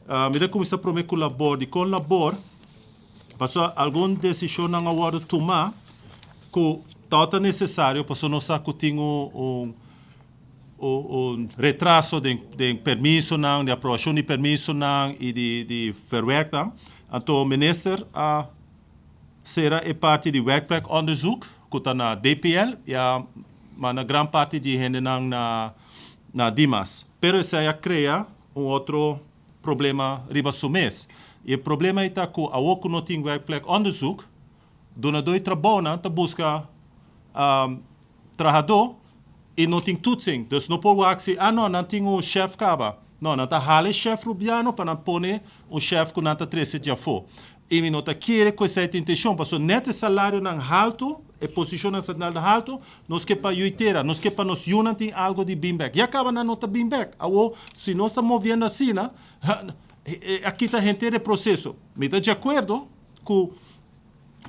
Mi ta kuminsá promé ku labor. Dikon labor? Pasobra algun desishonnan a wòrdu tumá ku tabata nesesario pasobra nos sa ku tin un un retraso den den permisonan, den aprobashon di permisonan i di di verwerknan. Anto minister a sera e parti di werkplekonderzoek ku ta na DPL i a manda gran parti di e hendenan na na Dimas. Pero esei a krea un otro problema riba su mes. I e problema ei ta ku awor ku no tin werkplekonderzoek, dunadó di trabounan ta buska trahadó i no tin toetsing. Dus no por wak si, ah no, nan tin un shèf kaba. No, nan ta hala e shèf rubiano pa nan pone un shèf ku nan ta trese djafó. I mi no ta kere ku esei ta intenshon, pasobra nèt e salarionan haltu, e posishonnan salarial haltu, nos ke pa yui tera, nos ke pa nos yunan tin algu di bin bèk. Ya kaba nan no ta bin bèk. Awor, si nos ta moviendo asina, a kita henter e proseso. Mi ta di akuerdo ku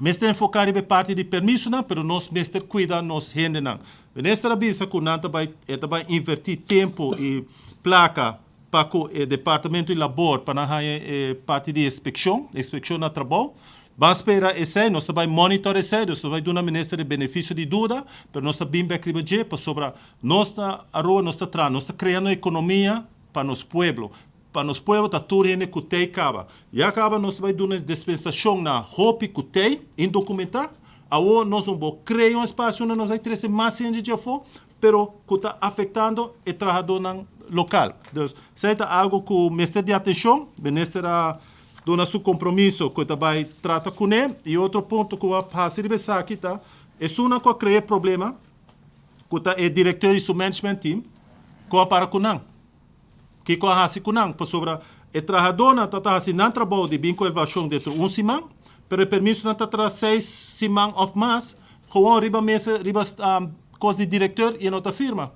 mester enfoká riba e parti di permisonan, pero nos mester kuida nos hendenan. Minister a bisa ku nan ta bai, e ta bai invertí tempu i plaka pa ku e departamento di labor pa nan haña e parti di inspekshon, inspekshon na trabou. Ban spera esei, nos ta bai monitor esei, nos ta bai duna minister e benefisio di duda, pero nos ta bin bek riba dje pasobra nos na Aruba nos ta traha, nos ta krea nos ekonomia pa nos pueblo. Pa nos pueblo ta tur hende ku tei kaba. Ya kaba nos ta bai duna dispensashon na hopi ku tei indokumentá. Awor nos no por krea un espasio unda nos bai trese mas hende dje afó, pero ku ta afektando e trahadónan lokal. Dus, esei ta algu ku mester di atenshon. Minister a duna su kompromiso ku e ta bai trata kuné. I otro punto ku a hasi riba esaki ta, esunnan ku a krea e problema, ku ta e direkteur i su management team, kon a para ku nan? Kiko a hasi ku nan? Pasobra e trahadónan ta ta hasi nan trabou di bin ku evaluashon dentro un siman, pero e permisonan ta traha seis siman òf mas, gewoon riba mesa, riba kos di direkteur i e no ta firma.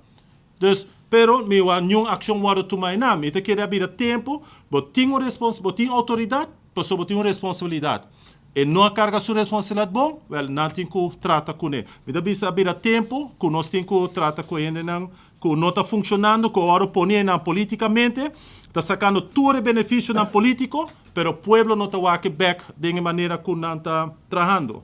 Dus, pero mi wak niun akshon wòrdu tuma einan. Mi ta kere a bira tempu, bo tin un respons, bo tin outoridat, pasobra bo tin un responsabilidat. E no a karga su responsabilidat bon, wèl, nan tin ku trata kuné. Mi ta bisa a bira tempu ku nos tin ku trata ku e hendenan ku no ta funshonando, ku awor pone nan politikamente, ta sakando tur e benefisionan politiko, pero pueblo no ta wak bek den e manera ku nan ta trahando.